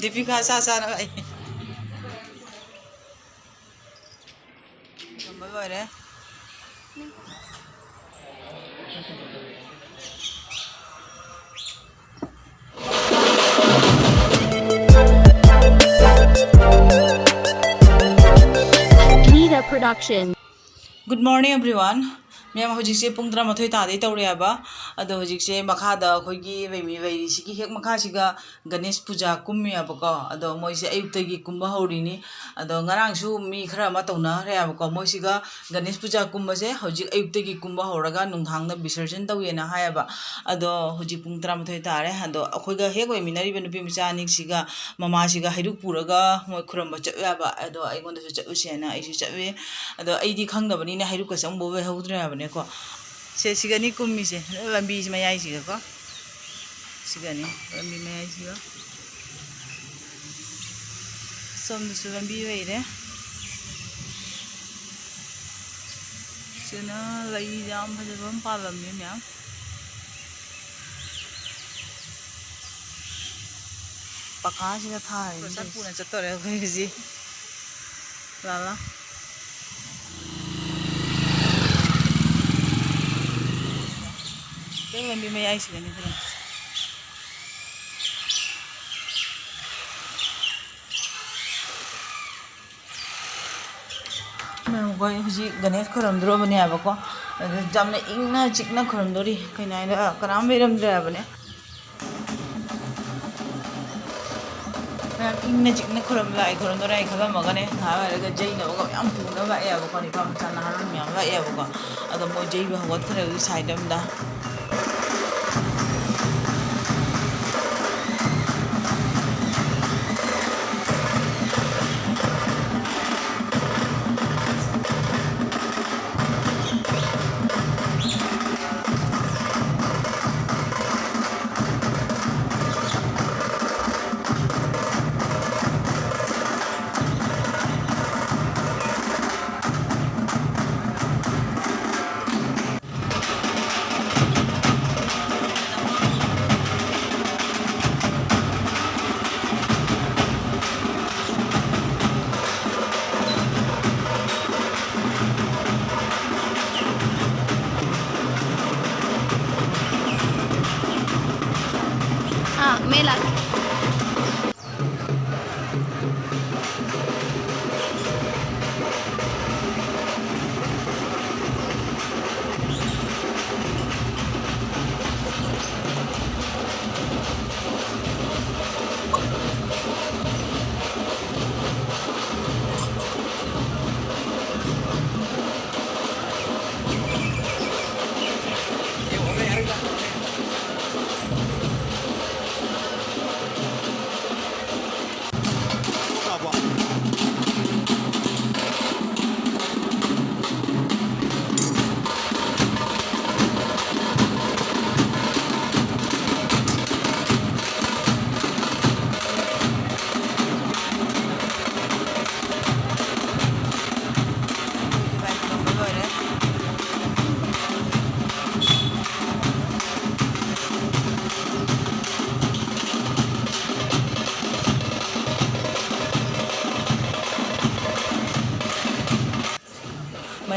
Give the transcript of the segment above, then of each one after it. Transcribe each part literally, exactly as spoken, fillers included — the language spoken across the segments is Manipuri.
ꯗꯤꯄꯤꯀꯥ ꯆꯥ ꯆꯥꯅ ꯂꯥꯛꯏ꯫ ꯊꯝꯕ ꯂꯣꯏꯔꯦ꯫ Nida Production. Good morning, everyone. ꯃꯌꯥꯝ, ꯍꯧꯖꯤꯛꯁꯦ ꯄꯨꯡ ꯇꯔꯥꯃꯥꯊꯣꯏ ꯇꯥꯗꯩ ꯇꯧꯔꯦꯕ꯫ ꯑꯗꯣ ꯍꯧꯖꯤꯛꯁꯦ ꯃꯈꯥꯗ ꯑꯩꯈꯣꯏꯒꯤ ꯂꯩꯃꯤ-, ꯂꯩꯔꯤꯁꯤꯒꯤ ꯍꯦꯛ ꯃꯈꯥꯁꯤꯒ ꯒꯅꯦꯁ ꯄꯨꯖꯥ ꯀꯨꯝꯃꯤꯕꯀꯣ꯫ ꯑꯗꯣ ꯃꯣꯏꯁꯦ ꯑꯌꯨꯛꯇꯒꯤ ꯀꯨꯝꯕ ꯍꯧꯔꯤꯅꯤ꯫ ꯑꯗꯣ ꯉꯔꯥꯡꯁꯨ ꯃꯤ ꯈꯔ ꯑꯃ ꯇꯧꯅꯈ꯭ꯔꯦꯕꯀꯣ꯫ ꯃꯣꯏꯁꯤꯒ ꯒꯅꯦꯁ ꯄꯨꯖꯥ ꯀꯨꯝꯕꯁꯦ ꯍꯧꯖꯤꯛ ꯑꯌꯨꯛꯇꯒꯤ ꯀꯨꯝꯕ ꯍꯧꯔꯒ ꯅꯨꯡꯗꯥꯡꯗ ꯕꯤꯁꯔꯖꯟ ꯇꯧꯋꯦꯅ ꯍꯥꯏꯌꯦꯕ꯫ ꯑꯗꯣ ꯍꯧꯖꯤꯛ ꯄꯨꯡ ꯇꯔꯥꯃꯥꯊꯣꯏ ꯇꯥꯔꯦ꯫ ꯑꯗꯣ ꯑꯩꯈꯣꯏꯒ ꯍꯦꯛ ꯂꯩꯃꯤꯟꯅꯔꯤꯕ ꯅꯨꯄꯤ ꯃꯆꯥ ꯑꯅꯤꯁꯤꯒ ꯃꯃꯥꯁꯤꯒ ꯍꯩꯔꯨꯛ ꯄꯨꯔꯒ ꯃꯣꯏ ꯈꯨꯔꯨꯝꯕ ꯆꯠꯂꯦꯕ꯫ ꯑꯗꯣ ꯑꯩꯉꯣꯟꯗꯁꯨ ꯆꯠꯂꯨꯁꯦꯅ ꯑꯩꯁꯨ ꯆꯠꯂꯦ꯫ ꯑꯗꯣ ꯑꯩꯗꯤ ꯈꯪꯗꯕꯅꯤꯅ ꯍꯩꯔꯨꯛꯀꯁꯦ ꯑꯃꯨꯛꯐꯥꯎ ꯂꯩꯍꯧꯗ꯭ꯔꯦ ꯍꯥꯏꯕꯅꯦꯀꯣ꯫ ꯁꯦ, ꯁꯤꯒꯅꯤ ꯀꯨꯝꯃꯤꯁꯦ, ꯂꯝꯕꯤꯁꯤ ꯃꯌꯥꯏꯁꯤꯒꯀꯣ꯫ ꯁꯤꯒꯅꯤ, ꯂꯝꯕꯤ ꯃꯌꯥꯏꯁꯤꯒ꯫ ꯁꯣꯝꯗꯁꯨ ꯂꯝꯕꯤ ꯂꯩꯔꯦ꯫ ꯁꯤꯅ ꯂꯩ ꯌꯥꯝ ꯐꯖꯕ ꯑꯃ ꯄꯥꯜꯂꯝꯃꯦ ꯃꯌꯥꯝ꯫ ꯄꯀꯥꯁꯤꯒ ꯊꯥꯔꯤꯅꯤ꯫ ꯄꯨꯅ ꯆꯠꯇꯣꯔꯦ ꯑꯩꯈꯣꯏ ꯍꯧꯖꯤꯛ꯫ ꯂꯥ ꯂꯥ꯫ ꯀꯩ ꯂꯝꯕꯤ ꯃꯌꯥꯏꯁꯤꯗꯅꯤ ꯈꯨꯔꯨꯝ-, ꯃꯌꯥꯝ, ꯑꯩꯈꯣꯏ ꯍꯧꯖꯤꯛ ꯒꯅꯦꯁ ꯈꯨꯔꯨꯝꯗꯣꯔꯕꯅꯦꯕꯀꯣ꯫ ꯑꯗꯨ ꯌꯥꯝꯅ ꯏꯪꯅ ꯆꯤꯛꯅ ꯈꯨꯔꯨꯝꯗꯣꯔꯤ꯫ ꯀꯩꯅꯣ ꯍꯥꯏꯗ ꯀꯅꯥꯝ ꯂꯩꯔꯝꯗ꯭ꯔꯦ ꯍꯥꯏꯕꯅꯦ꯫ ꯃꯌꯥꯝ ꯏꯪꯅ ꯆꯤꯛꯅ ꯈꯨꯔꯨꯝ ꯂꯥꯛꯑꯦ, ꯈꯨꯔꯨꯝꯗꯣꯔꯦ ꯍꯥꯏꯅ ꯈꯜꯂꯝꯃꯒꯅꯦ, ꯉꯥꯏꯍꯥꯛ ꯂꯩꯔꯒ ꯌꯩꯅꯕꯒ ꯃꯌꯥꯝ ꯄꯨꯅꯕ ꯂꯥꯛꯑꯦꯕꯀꯣ, ꯅꯤꯄꯥ ꯃꯆꯥ ꯅꯍꯥꯔꯣꯜ ꯃꯌꯥꯝ ꯂꯥꯛꯑꯦꯕꯀꯣ꯫ ꯑꯗꯣ ꯃꯣꯏ ꯌꯩꯕ ꯍꯧꯒꯠꯈ꯭ꯔꯦ ꯍꯧꯖꯤꯛ ꯁꯥꯏꯠ ꯑꯝꯗ꯫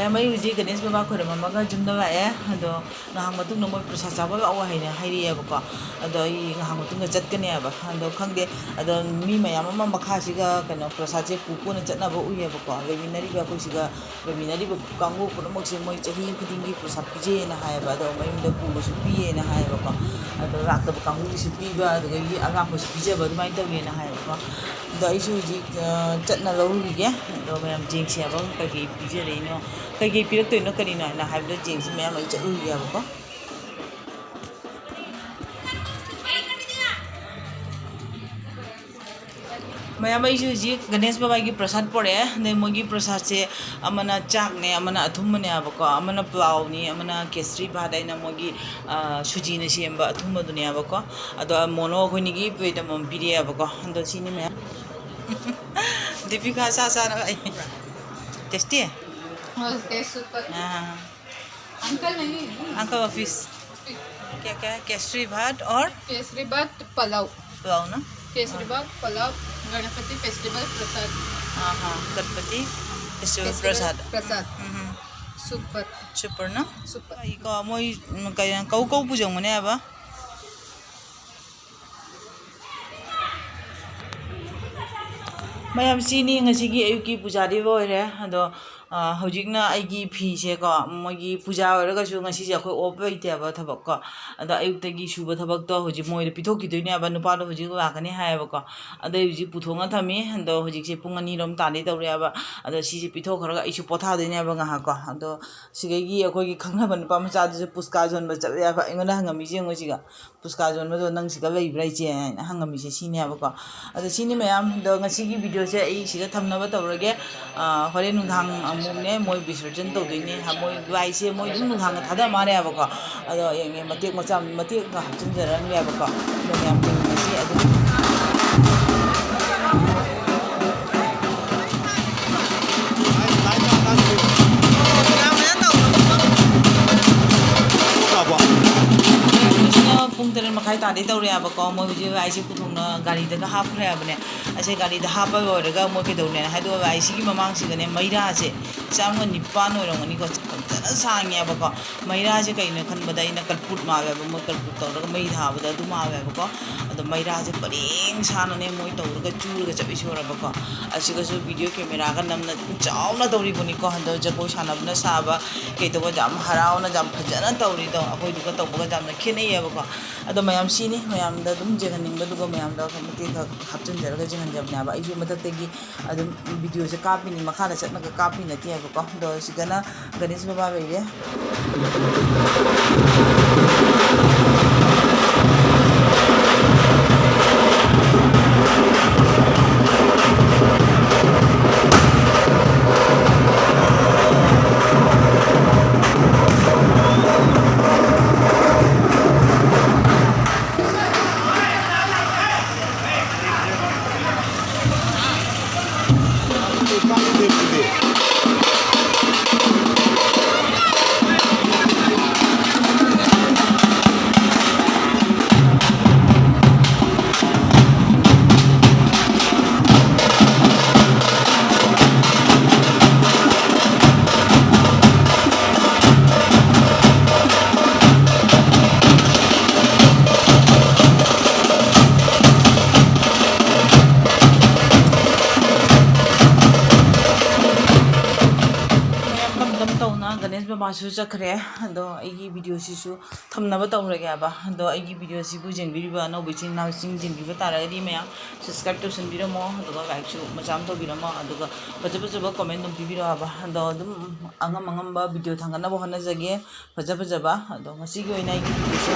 ꯃꯌꯥꯝ, ꯑꯩ ꯍꯧꯖꯤꯛ ꯒꯅꯦꯁ ꯕꯕꯥ ꯈꯣꯏꯔꯝꯃꯝꯃꯒ ꯌꯨꯝꯗ ꯂꯥꯛꯑꯦ꯫ ꯑꯗꯣ ꯉꯥꯏꯍꯥꯛ ꯃꯇꯨꯡꯗ ꯃꯣꯏ ꯄ꯭ꯔꯁꯥꯗ ꯆꯥꯕ ꯂꯥꯛꯑꯣ ꯍꯥꯏꯅ ꯍꯥꯏꯔꯛꯑꯦꯕꯀꯣ꯫ ꯑꯗꯣ ꯑꯩ ꯉꯥꯏꯍꯥꯛ ꯃꯇꯨꯡꯗ ꯆꯠꯀꯅꯦꯕ꯫ ꯑꯗꯣ ꯈꯪꯗꯦ, ꯑꯗꯣ ꯃꯤ ꯃꯌꯥꯝ ꯑꯃ ꯃꯈꯥꯁꯤꯒ ꯀꯩꯅꯣ ꯄ꯭ꯔꯁꯥꯗꯁꯦ ꯄꯨ ꯄꯨꯅ ꯆꯠꯅꯕ ꯎꯏꯌꯦꯕꯀꯣ꯫ ꯂꯩꯃꯤꯟꯅꯔꯤꯕ ꯑꯩꯈꯣꯏꯁꯤꯒ, ꯂꯩꯃꯤꯟꯅꯔꯤꯕ ꯀꯥꯡꯕꯨ ꯄꯨꯝꯅꯃꯛꯁꯦ ꯃꯣꯏ ꯆꯍꯤ ꯈꯨꯗꯤꯡꯒꯤ ꯄ꯭ꯔꯁꯥꯗ ꯄꯤꯖꯩꯌꯦꯅ ꯍꯥꯏꯌꯦꯕ꯫ ꯑꯗꯣ ꯃꯌꯨꯝꯗ ꯄꯨꯕꯁꯨ ꯄꯤꯌꯦꯅ ꯍꯥꯏꯌꯦꯕꯀꯣ꯫ ꯑꯗꯣ ꯂꯥꯛꯇꯕ ꯀꯥꯡꯕꯨꯒꯤꯁꯨ ꯄꯤꯕ, ꯑꯗꯨꯗꯒꯤ ꯑꯔꯥꯛꯄꯁꯨ ꯄꯤꯖꯕ, ꯑꯗꯨꯃꯥꯏꯅ ꯇꯧꯋꯦꯅ ꯍꯥꯏꯌꯦꯕꯀꯣ꯫ ꯑꯗꯣ ꯑꯩꯁꯨ ꯍꯧꯖꯤꯛ, ꯑ, ꯆꯠꯅ ꯂꯧꯔꯨꯈꯤꯒꯦ꯫ ꯑꯗꯣ ꯃꯌꯥꯝ ꯌꯦꯡꯁꯦꯕ, ꯀꯩꯀꯩ ꯄꯤꯖꯔꯛꯏꯅꯣ, ꯀꯩꯀꯩ ꯄꯤꯔꯛꯇꯣꯏꯅꯣ, ꯀꯔꯤꯅꯣ ꯍꯥꯏꯅ ꯍꯥꯏꯕꯗꯣ ꯌꯦꯡꯁꯤ꯫ ꯃꯌꯥꯝ ꯑꯩ ꯆꯠꯂꯨꯈꯤꯒꯦꯕꯀꯣ꯫ ꯃꯌꯥꯝ, ꯑꯩꯁꯨ ꯍꯧꯖꯤꯛ ꯒꯅꯦꯁ ꯕꯕꯥꯒꯤ ꯄ꯭ꯔꯁꯥꯗ ꯄꯣꯔꯛꯑꯦ꯫ ꯑꯗꯩ ꯃꯣꯏꯒꯤ ꯄ꯭ꯔꯁꯥꯗꯁꯦ ꯑꯃꯅ ꯆꯥꯛꯅꯦ, ꯑꯃꯅ ꯑꯊꯨꯝꯕꯅꯦ ꯍꯥꯏꯕꯀꯣ, ꯑꯃꯅ ꯄ꯭ꯂꯥꯎꯅꯤ, ꯑꯃꯅ ꯀꯦꯁꯔꯤ ꯚꯥꯠ ꯍꯥꯏꯅ ꯃꯣꯏꯒꯤ, ꯑ, ꯁꯨꯖꯤꯅ ꯁꯦꯝꯕ ꯑꯊꯨꯝꯕꯗꯨꯅꯦꯕꯀꯣ꯫ ꯑꯗꯣ ꯃꯣꯅꯣ ꯑꯩꯈꯣꯏꯅꯤꯒꯤ ꯄ꯭ꯂꯦꯠ ꯑꯃꯃꯝ ꯄꯤꯔꯛꯑꯦꯕꯀꯣ꯫ ꯑꯗꯣ ꯁꯤꯅꯤ ꯃꯌꯥꯝ꯫ ꯗꯤꯄꯤꯀꯥ ꯁꯥ ꯆꯥꯅꯕ ꯑꯩ꯫ ꯇꯦꯁꯇꯤ? ꯍꯣꯏ, ꯇꯦꯁ ꯁꯨꯄꯔ꯫ ꯑꯥ꯫ अंकल नहीं है। Uncle office. क्या, क्या है? केसरी भात और? केसरी भात, पुलाव। पुलाव ना? केसरी भात, पुलाव, गणपति फेस्टिवल प्रसाद। हाँ, हाँ, गणपति फेस्टिवल प्रसाद। प्रसाद। हम्म, हम्म। सुपर। सुपर ना? सुपर। ꯏꯀꯣ, ꯃꯣꯏ, ꯎꯝ, ꯀꯩ, ꯀꯧ ꯀꯧ ꯄꯨꯖꯪꯕꯅꯦ ꯍꯥꯏꯕ꯫ ꯃꯌꯥꯝ, ꯁꯤꯅꯤ ꯉꯁꯤꯒꯤ ꯑꯌꯨꯛꯀꯤ ꯄꯨꯖꯥꯗꯤ ꯂꯣꯏꯔꯦ꯫ ꯑꯗꯣ ꯑ, ꯍꯧꯖꯤꯛꯅ ꯑꯩꯒꯤ ꯐꯤꯁꯦꯀꯣ, ꯃꯣꯏꯒꯤ ꯄꯨꯖꯥ ꯑꯣꯏꯔꯒꯁꯨ ꯉꯁꯤꯁꯦ ꯑꯩꯈꯣꯏ ꯑꯣꯐ ꯂꯩꯇꯦꯕ ꯊꯕꯛꯀꯣ꯫ ꯑꯗꯣ ꯑꯌꯨꯛꯇꯒꯤ ꯁꯨꯕ ꯊꯕꯛꯇꯣ ꯍꯧꯖꯤꯛ ꯃꯣꯏꯗ ꯄꯤꯊꯣꯛꯈꯤꯗꯣꯏꯅꯦꯕ, ꯅꯨꯄꯥꯗꯣ ꯍꯧꯖꯤꯛ ꯂꯥꯛꯀꯅꯤ ꯍꯥꯏꯌꯦꯕꯀꯣ꯫ ꯑꯗꯩ ꯍꯧꯖꯤꯛ ꯄꯨꯊꯣꯛꯅ ꯊꯝꯃꯤ꯫ ꯑꯗꯣ ꯍꯧꯖꯤꯛꯁꯦ ꯄꯨꯡ ꯑꯅꯤꯔꯣꯝ ꯇꯥꯗꯣꯏ ꯇꯧꯔꯦꯕ꯫ ꯑꯗꯣ ꯁꯤꯁꯦ ꯄꯤꯊꯣꯛꯈ꯭ꯔꯒ ꯑꯩꯁꯨ ꯄꯣꯊꯥꯗꯣꯏꯅꯦꯕ ꯉꯥꯏꯍꯥꯛꯀꯣ꯫ ꯑꯗꯣ ꯁꯤꯗꯒꯤ ꯑꯩꯈꯣꯏꯒꯤ ꯈꯪꯅꯕ ꯅꯨꯄꯥ ꯃꯆꯥꯗꯨꯁꯨ ꯄꯨꯁꯀꯥ ꯌꯣꯟꯕ ꯆꯠꯂꯦꯕ꯫ ꯑꯩꯉꯣꯟꯗ ꯍꯪꯉꯝꯃꯤꯁꯦ ꯌꯦꯡꯉꯣ ꯁꯤꯒ꯫ ꯄꯨꯁꯀꯥ ꯌꯣꯟꯕꯗꯣ, "ꯅꯪ ꯁꯤꯗ ꯂꯩꯕ꯭ꯔꯥ, ꯏꯆꯦ?" ꯍꯥꯏꯅ ꯍꯪꯉꯝꯃꯤꯁꯦ ꯁꯤꯅꯦꯕꯀꯣ꯫ ꯑꯗꯣ ꯁꯤꯅꯤ ꯃꯌꯥꯝ꯫ ꯑꯗꯣ ꯉꯁꯤꯒꯤ ꯚꯤꯗꯤꯑꯣꯁꯦ ꯑꯩ ꯁꯤꯗ ꯊꯝꯅꯕ ꯇꯧꯔꯒꯦ꯫ ꯑꯥ, ꯍꯣꯔꯦꯟ ꯅꯨꯡꯗꯥꯡ ꯑꯃꯨꯛꯅꯦ ꯃꯣꯏ ꯕꯤꯁꯔꯖꯟ ꯇꯧꯗꯣꯏꯅꯦ꯫ ꯃꯣꯏ ꯂꯥꯏꯁꯦ ꯃꯣꯏ ꯑꯗꯨꯝ ꯅꯨꯡꯗꯥꯡꯗ ꯊꯥꯗ ꯃꯥꯜꯂꯦꯕꯀꯣ꯫ ꯑꯗꯣ ꯌꯦꯡꯉꯦ, ꯃꯇꯦꯛ ꯃꯆꯥ, ꯃꯇꯦꯛ ꯑꯃ ꯍꯥꯞꯆꯤꯟꯖꯔꯝꯒꯦꯕꯀꯣ꯫ ꯑꯗꯣ ꯃꯌꯥꯝ ꯌꯦꯡꯃꯤꯟꯅꯁꯤ꯫ ꯑꯗꯨꯝ ꯄꯨꯡ ꯇꯔꯦꯠ ꯃꯈꯥꯏ꯫ ꯍꯥꯏꯇꯥꯔꯗꯤ ꯇꯧꯔꯦ ꯍꯥꯏꯕꯀꯣ꯫ ꯃꯣꯏ ꯍꯧꯖꯤꯛ ꯋꯥꯏꯁꯦ ꯄꯨꯊꯣꯛꯅ ꯒꯥꯔꯤꯗꯒ ꯍꯥꯞꯈ꯭ꯔꯦ ꯍꯥꯏꯕꯅꯦ꯫ ꯑꯁꯦ ꯒꯥꯔꯤꯗ ꯍꯥꯞꯄ ꯂꯣꯏꯔꯒ ꯃꯣꯏ ꯀꯩꯗꯧꯅꯦꯅ ꯍꯥꯏꯗꯣꯛꯑꯒ ꯑꯩ ꯁꯤꯒꯤ ꯃꯃꯥꯡꯁꯤꯗꯅꯦ ꯃꯩꯔꯥꯁꯦ ꯆꯥꯝꯃꯒ ꯅꯤꯄꯥꯟ ꯑꯣꯏꯔꯝꯒꯅꯤꯀꯣ꯫ ꯐꯖꯅ ꯁꯥꯡꯉꯦꯕꯀꯣ꯫ ꯃꯩꯔꯥꯁꯦ ꯀꯩꯅꯣ ꯈꯟꯕꯗ ꯑꯩꯅ ꯀꯔꯄꯨꯠ ꯃꯥꯜꯂꯦꯕ, ꯃꯣꯏ ꯀꯔꯄꯨꯠ ꯇꯧꯔꯒ ꯃꯩ ꯊꯥꯕꯗ ꯑꯗꯨ ꯃꯥꯜꯂꯦꯕꯀꯣ꯫ ꯑꯗꯣ ꯃꯩꯔꯥꯁꯦ ꯄꯔꯦꯡ ꯁꯥꯅꯅꯦ ꯃꯣꯏ ꯇꯧꯔꯒ ꯆꯨꯔꯒ ꯆꯠꯂꯤꯁꯦ ꯎꯔꯕꯀꯣ꯫ ꯑꯁꯤꯒꯁꯨ ꯚꯤꯗꯤꯑꯣ ꯀꯦꯃꯦꯔꯥꯒ ꯅꯝꯅ ꯑꯗꯨꯝ ꯆꯥꯎꯅ ꯇꯧꯔꯤꯕꯅꯤꯀꯣ꯫ ꯍꯟꯗꯛ ꯖꯒꯣꯏ ꯁꯥꯟꯅꯕꯅ ꯁꯥꯕ ꯀꯩꯗꯧꯕ ꯌꯥꯝ ꯍꯔꯥꯎꯅ ꯌꯥꯝ ꯐꯖꯅ ꯇꯧꯔꯤꯗꯣ ꯑꯩꯈꯣꯏꯗꯨꯒ ꯇꯧꯕꯒ ꯌꯥꯝꯅ ꯈꯦꯠꯅꯩꯌꯦꯕꯀꯣ꯫ ꯑꯗꯣ ꯃꯌꯥꯝ ꯁꯤꯅꯤ, ꯃꯌꯥꯝꯗ ꯑꯗꯨꯝ ꯌꯦꯡꯍꯟꯅꯤꯡꯕꯗꯨꯒ ꯃꯌꯥꯝꯗ ꯃꯇꯦꯛ ꯈꯔ ꯍꯥꯞꯆꯤꯟꯖꯔꯒ ꯌꯦꯡꯍꯟꯖꯕꯅꯦꯕ꯫ ꯑꯩꯁꯨ ꯃꯊꯛꯇꯒꯤ ꯑꯗꯨꯝ ꯚꯤꯗꯤꯑꯣꯁꯦ ꯀꯥꯞꯄꯤꯅꯤ, ꯃꯈꯥꯗ ꯆꯠꯂꯒ ꯀꯥꯞꯄꯤ ꯅꯠꯇꯦ ꯍꯥꯏꯕꯀꯣ꯫ ꯑꯗꯣ ꯁꯤꯗꯅ ꯒꯅꯦꯁ ꯕꯕꯥ ꯂꯩꯔꯦ꯫ ꯃꯌꯥꯝ ꯀꯝ ꯀꯝ ꯇꯧꯅ ꯒꯅꯦꯁ ꯕꯕꯥꯁꯨ ꯆꯠꯈ꯭ꯔꯦ꯫ ꯑꯗꯣ ꯑꯩꯒꯤ ꯚꯤꯗꯤꯑꯣꯁꯤꯁꯨ ꯊꯝꯅꯕ ꯇꯧꯔꯒꯦ ꯍꯥꯏꯕ꯫ ꯑꯗꯣ ꯑꯩꯒꯤ ꯚꯤꯗꯤꯑꯣꯁꯤꯕꯨ ꯌꯦꯡꯕꯤꯔꯤꯕ ꯑꯅꯧꯕ ꯏꯆꯤꯟ ꯏꯅꯥꯎꯁꯤꯡ ꯌꯦꯡꯕꯤꯕ ꯇꯥꯔꯒꯗꯤ ꯃꯌꯥꯝ subscribe ꯇꯧꯁꯟꯕꯤꯔꯝꯃꯣ, ꯑꯗꯨꯒ like ꯁꯨ ꯃꯆꯥ ꯑꯃ ꯇꯧꯕꯤꯔꯝꯃꯣ, ꯑꯗꯨꯒ ꯐꯖ ꯐꯖꯕ comment ꯑꯗꯨꯝ ꯄꯤꯕꯤꯔꯛꯑꯣ ꯍꯥꯏꯕ꯫ ꯑꯗꯣ ꯑꯗꯨꯝ ꯑꯉꯝ ꯑꯉꯝꯕ ꯚꯤꯗꯤꯑꯣ ꯊꯥꯡꯒꯠꯅꯕ ꯍꯣꯠꯅꯖꯒꯦ꯫ ꯐꯖ ꯐꯖꯕ꯫ ꯑꯗꯣ ꯉꯁꯤꯒꯤ ꯑꯣꯏꯅ ꯑꯩꯒꯤ ꯚꯤꯗꯤꯑꯣꯁꯦ